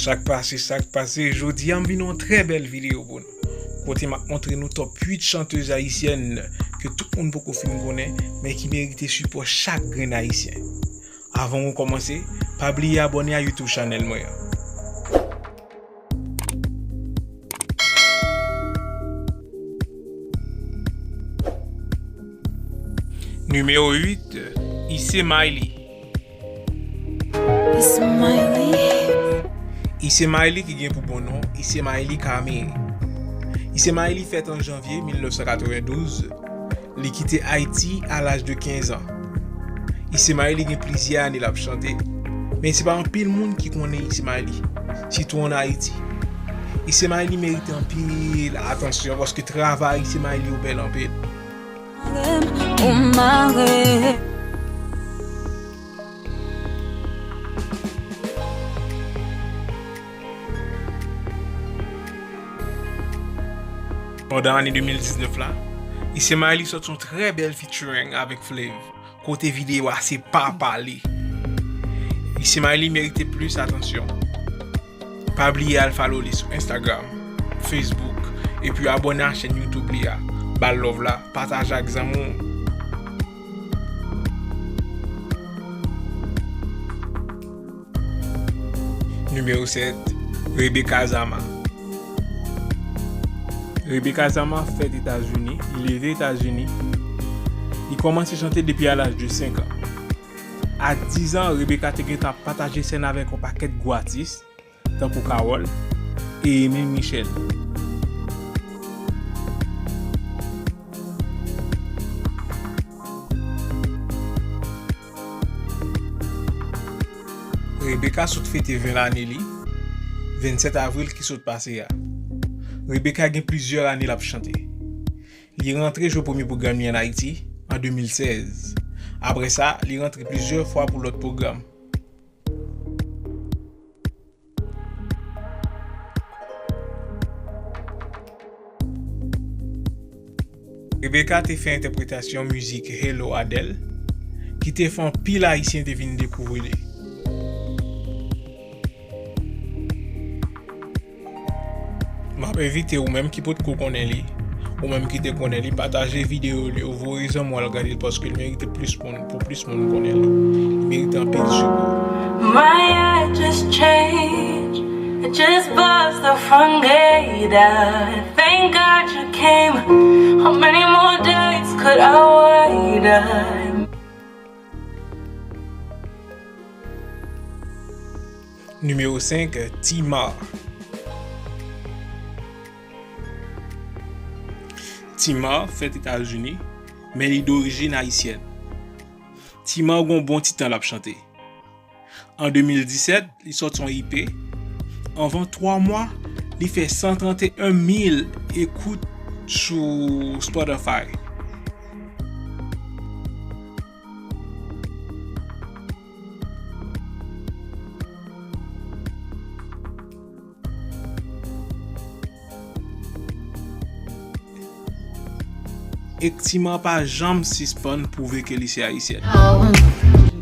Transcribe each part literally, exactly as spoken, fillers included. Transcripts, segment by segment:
Sa k pase, sa k pase, jodi a m vin yon trè bèl videyo pou nou. Kote m ap montre nou top uit chantèz ayisyèn ke tout moun poko fin konnen, men ki merite sipò chak grenn ayisyen. Avan nou kòmanse, pa bliye abòne a YouTube channel mwen an. Nimewo uit, Issey Miley. Issey Miley. Issey Miley ki gen pou bon non Issey Miley Kamere. Issey Miley fèt an janvye mil nèf san katrevendouz. Li kite Ayiti a laj de kenz an. Issey Miley gen plizyè ane l ap chante, men se pa anpil moun ki konnen Issey Miley, sitou ann Ayiti. Issey Miley merite anpil atansyon paske travay Issey Miley yo bèl anpil. Ou mare. Pandan ane de mil diznèf la, Issey Miley sòti yon trè bèl featuring avèk Flave, kote videyo a se pa pale. Issey Miley merite plis atansyon. Pa bliye al follow li sou Instagram, Facebook, epi abòne a chèn YouTube li a. Ba l love la, pataje ak zanmi w. Nimewo sèt, Rebecca Zama. Rebecca Zama fèt Etazini, li leve Etazini. Li kòmanse chante depi a laj de senk an. A diz an, Rebecca te gentan ap pataje sèn avèk yon pakèt gwo atis, tankou Carole e Emile Michel. Rebecca sot fete ven lane li, vennsèt avril ki sot pase a. Rebecca gen plizyè ane l ap chante. Li rantre jwe premye pwogram li ann Ayiti an de mil sèz. Apre sa, li rantre plizyè fwa pou lòt pwogram. Rebecca te fè entèpretasyon mizik Hello Adele, ki te fè anpil Ayisyen te vin dekouvri li. M ap envite ou menm ki potko konnen li, ou menm ki te konnen li, pataje videyo li yo, voye zanmi w al gade l paske l merite plis moun, pou plis moun konnen l. Li merite anpil sipò. My head just changed. It just buzzed the front gate. I thank God you came. How many more days could I wait? I Nimewo senk, Tima. Tima fèt Etazini, men li dorijin ayisyèn. Tima gen yon bon ti tan l ap chante. An de mil disèt, li sòti yon E P. Anvan twa mwa, li fè san trannteyen mil ekout sou Spotify. E Tima pa janm sispann pwouve ke li se ayisyèn.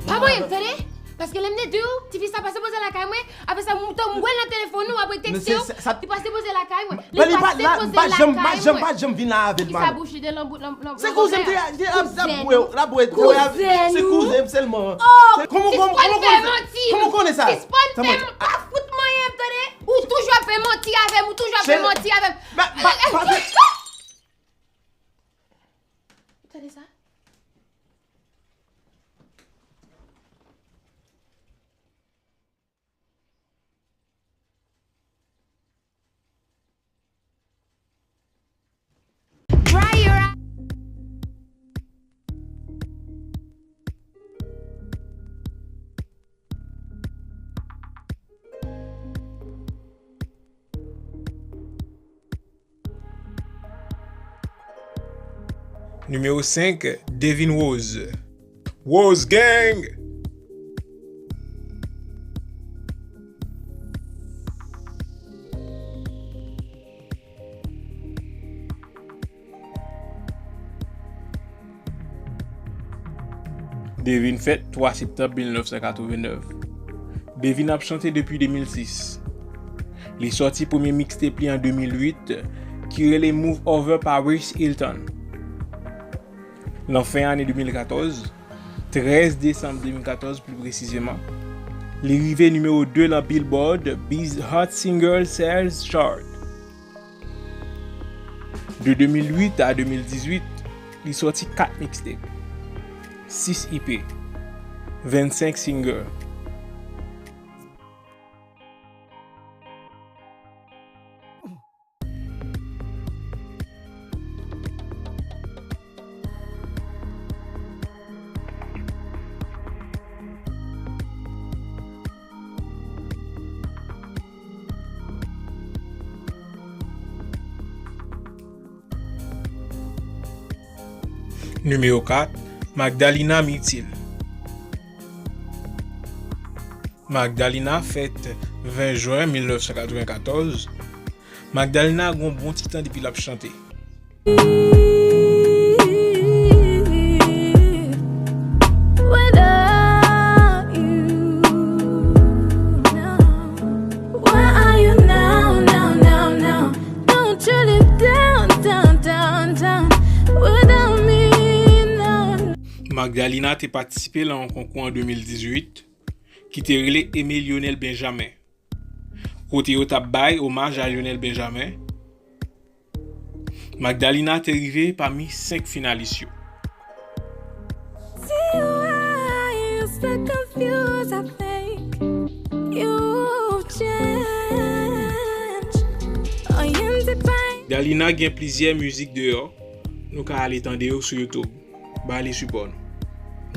Pa voye m, tande? Paske lè m te di w, tifi sa pase poze lakay mwen, apre sa, m tonm wè l nan telefòn ou, apre tekste yo, li pase poze lakay mwen. Li pase poze lakay mwen. Pa janm, pa janm vin la avè l, man. Kisa bouch li te lanbout, lanbout. Se kouzen m te, te ap, ap bwè, l ap bwè, se kouzen m sèlman. Oh, sispann fè manti. Kòman w konnen sa? Sispann fè m pa fout manyen m, tande? Ou toujou ap fè manti avè m, ou toujou ap fè manti avè m. Ou tande sa? Nimewo senk, Devin Rose. Rose Gang! Devin fèt twa septanm mil nèf san katreven nèf. Devin ap chante depi de mil sis. Li sòti premye mixtape li an de mil uit, ki rele Move Over Paris Hilton. Nan fen ane de mil katòz, trèz desanm de mil katòz pli presizeman, li rive nimewo de nan Billboard Biz Hot Single Sales Chart. De de mil uit a de mil dizuit, li sòti kat mixtape, sis E P, vennsenk single. Nimewo kat, Magdalena Mithil. Magdalena fèt ven jen mil nèf san katrevenkatòz. Magdalena gen yon bon ti tan depi l ap chante. Without you, no. Where are you now, now, now, now? Don't you look down, down, down, down without me, no. Magdalena te patisipe nan yon konkou an de mil dizuit ki te rele Aimé Lionel Benjamin, kote yo t ap bay omaj a Lionel Benjamin. Magdalena te rive pami senk finalis yo. See your eyes, they're confused, I think you've changed. Oyen se pa Magdalena gen plizyè mizik deyò, nou ka ale tande yo sou YouTube. Ba li sipò nou.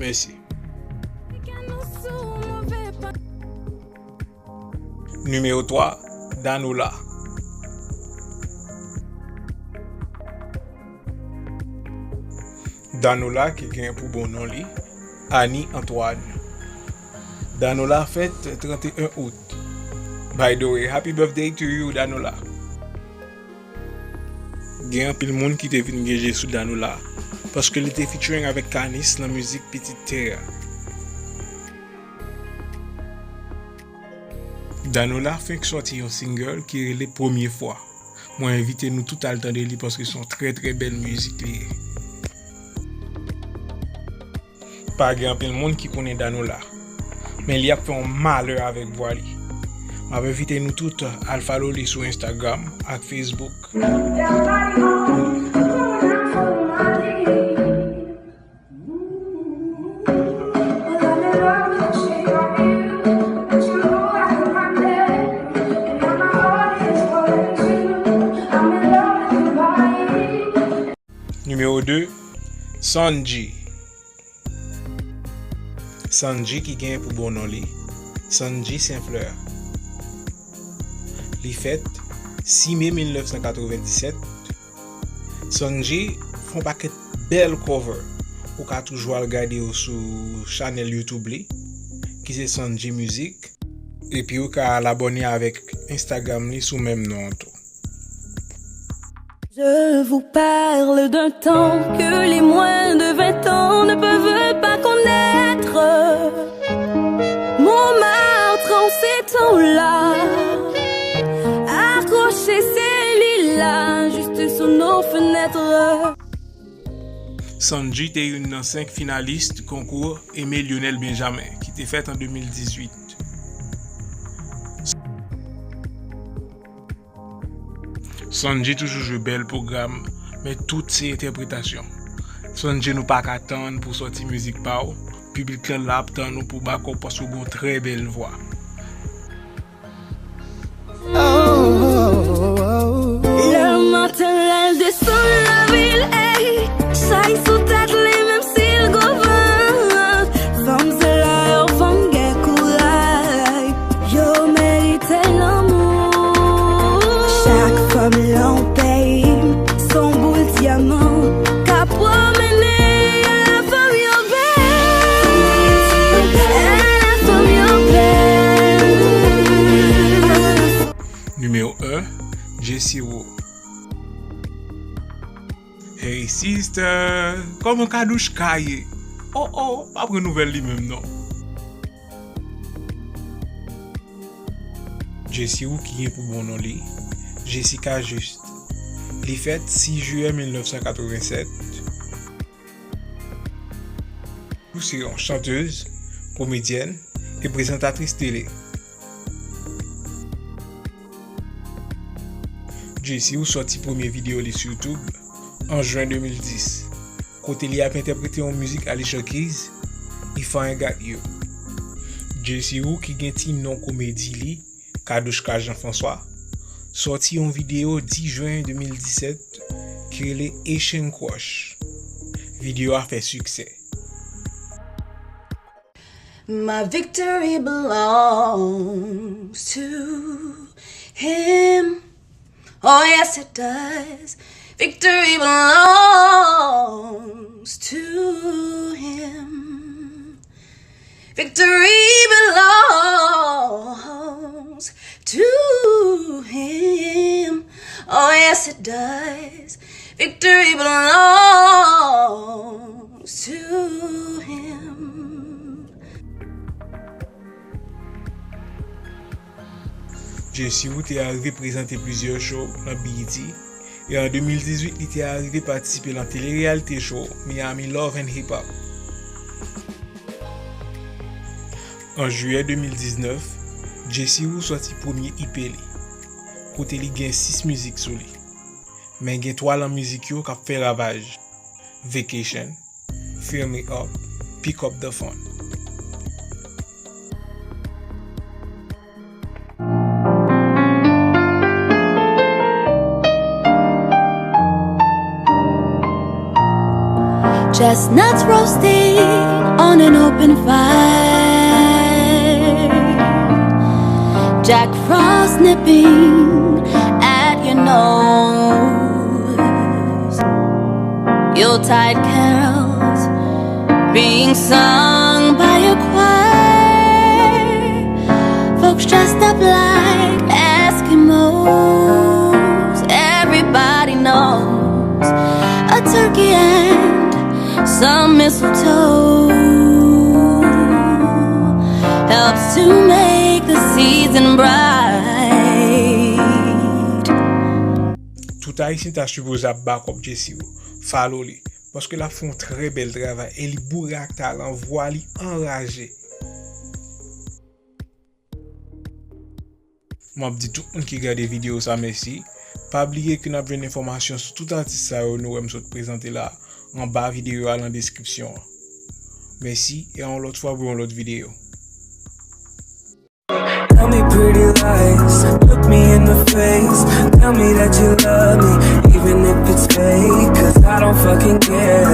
Mèsi. Nimewo twa, Danola. Danola ki gen pou bon non li, Annie Antoine. Danola fèt trannteyen out. By the way, happy birthday to you, Danola. Gen anpil moun ki te vin gen je sou Danola, paske li te featuring avèk Kanis nan mizik Pitit Tè a. Danola fenk sòti yon single ki rele Premye Fwa. Mwen envite nou tout al tande li paske se yon trè, trè bèl mizik li ye. Pa gen anpil moun ki konnen Danola, men li ap fè yon malè avèk vwa li. M ap envite nou tout al follow li sou Instagram ak Facebook. Nimewo de, Sandji. Sandji ki gen pou bon non li, Sandji Saint Fleur. Li fèt sis me mil nèf san katrevenndisèt. Sandji fè yon pakèt bèl cover. Ou ka toujou al gade yo sou chanèl YouTube li, ki se Sandji Music. Epi ou ka al abòne avèk Instagram li sou menm non an tou. Je vous parle d'un temps que les moins de vingt ans ne peuvent pas connaître. Montmartre en ces temps-là, accrochait ses lilas juste sous nos fenêtres. Sandji te youn nan senk finalis konkou Aimé Lionel Benjamin ki te fèt an de mil dizuit. Sandji toujou jwe bèl pwogram, men tout se entèpretasyon. Sandji, nou pa ka tann pou w sòti mizik pa w. Piblik lan la ap tann ou pou w bakòp paske w gen yon trè bèl vwa. Le matin, elle descend la ville, ey, chay sou tèt li, menm si l gwo vant. Fanm se la yo fanm gen kouray, yo merite lanmou. Chak fanm lan peyi m se yon boul dyaman k ap pwomene. La fanm yo bèl, la fanm yo bèl. Nimewo en, Jessie Woo. Hey sister, kòman Kadouchka ye? Oh oh, pa pran nouvèl li menm non. Jessie Woo ki gen pou bon non li, Jessica Juste. Li fèt sis jiyè mil nèf san katrevennsèt. Ou se yon chantèz, komedyèn e prezantatris tele. Jessie Woo sòti premye videyo li sou YouTube an jen de mil dis, kote li ap entèprete yon mizik Alicia Keys, If I Ain't Got You. Jessie Woo ki gen ti non komedi li, Kadouchka Jean François, sòti yon videyo dis jen de mil disèt ki rele Asian Crush. Videyo a fè siksè. My victory belongs to him. Oh, yes, it does. Victory belongs to him. Victory belongs to him. Oh, yes, it does. Victory belongs to him. Jessie Woo te arive prezante plizyè show nan B E T, e an de mil dizuit li te arive patisipe nan tele-reyalite show Miami Love and Hip Hop. An jiyè de mil diznèf, Jessie Woo sòti premye E P li, kote li gen sis mizik sou li. Men gen twa lan mizik yo k ap fè ravaj: Vacation, Fill Me Up, Pick Up The Phone. Chestnuts roasting on an open fire. Jack Frost nipping at your nose. Yuletide carols being sung by a choir. Folks dressed up like Eskimos. Everybody knows a turkey and some mistletoe helps to make the season bright. Tout Ayisyen ta sipoze ap bakòp Jessie Woo, follow li, paske l ap fè yon trè bèl travay e li boure ak talan, vwa li anraje. M ap di tout moun ki gade videyo sa mèsi. Pa bliye ke n ap jwenn enfòmasyon sou tout atis sa yo nou wè m sot prezante la anba videyo a nan deskripsyon an. Mèsi e a yon lòt fwa pou yon lòt videyo. Tell me pretty lies, look me in the face. Tell me that you love me, even if it's fake. 'Cause I don't fucking care.